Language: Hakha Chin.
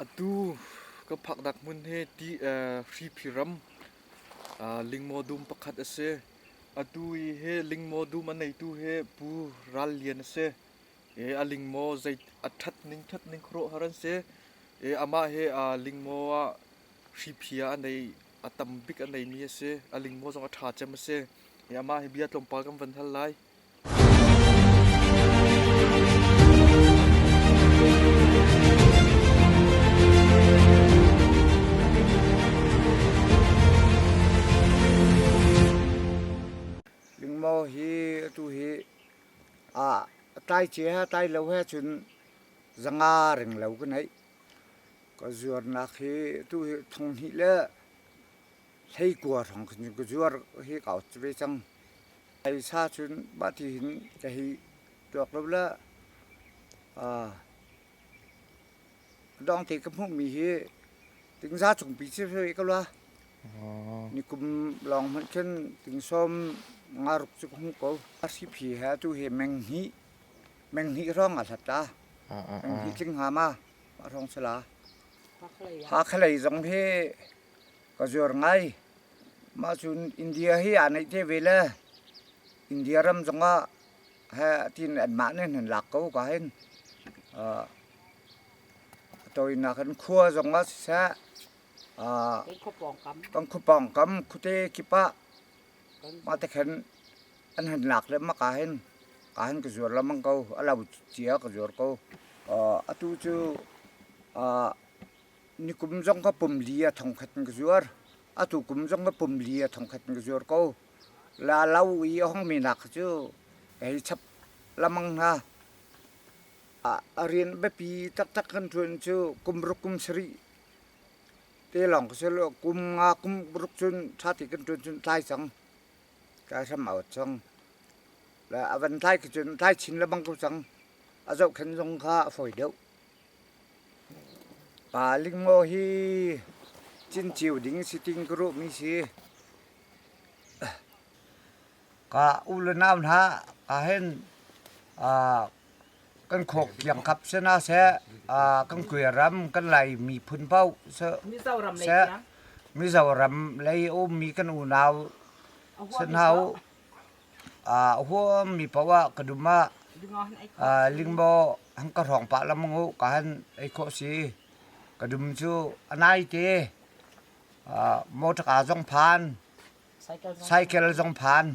Atu ka phaknak hmun hi ti hriphi ram lingmaw dum pakhat a si. Atu i hi lingmaw dum a neitu hi Pu Ral Lian a si. I a lingmaw zei a ṭhat ning ṭhat ning khuaruahhar an si. I amah hi lingmaw ah hriphi ah a nei a tam bik a neimi a si. A lingmaw zong a ṭha cem a si. I amah hi bia tlawmpal kan van hal lai. Lingmaw hi atu hi a tlai cia he tlai lo he cun zanga ring lo ka neih. Ka zuarnak hi atu hi thong hnih le hleikua hrawng khin ka zuar hi ka ot ve cang. Phaisa cun mah ti hin ka hei tuak lo le dawngte ka hmuhmi hi tingza cungpi si ve ko la. Nikum lawng hmanh khin tingsawm nga ruk cu ka hmuh ko. Hriphi he atu hi meng hnih meng hnih hrawng a hlat ta. Meng hnih tling hnga ma mah hrawng si la. Hakha lei zong hi ka zuar ngai. Mah cun India hi aa neih te ve le India ram zongah he tiin anmah nih an lak ko ka hin. Uh, tawinak in khua zongah siseh uh, kan khua pawngkam khuate kip ah mah te khan an han lak le maka hin ka hin ka zuar lengmang ko a lo cia ka zuar ko. Uh, atu cu uh, Nikum zong ka pum li a thongkhat in ka zuar. Atu kum zong ka pum li a thongkhat in ka zuar ko. La lo i a hongmi nak kha cu ka hei chap lamang hna. A rian biapi taktak kan ṭuan cu kum ruk kum sarih te lawng ka si lo. Kum nga kum ruk cun ṭha te kan ṭuan cun tlai cang. Tlai hram a ot cang. Le a van tlai khi cun tlai chin lebang ko cang. A zohkhenh zong kha a fawi deuh. Pa lingmaw hi cinceu ding si ting ka ruahmi si. Ka u le nau hna ka hen kan khawk kiangkap si hna seh, kan Kawlram kan Lai miphun paoh seh, Mizoram lei a ummi kan unau si hna u. A huammi paoh ah ka dum ah lingmaw hang ka hrawng pah lengmang u ka han ei khawh si. Ka dum cu a nai te. Motor zong phan, cycle zong phan.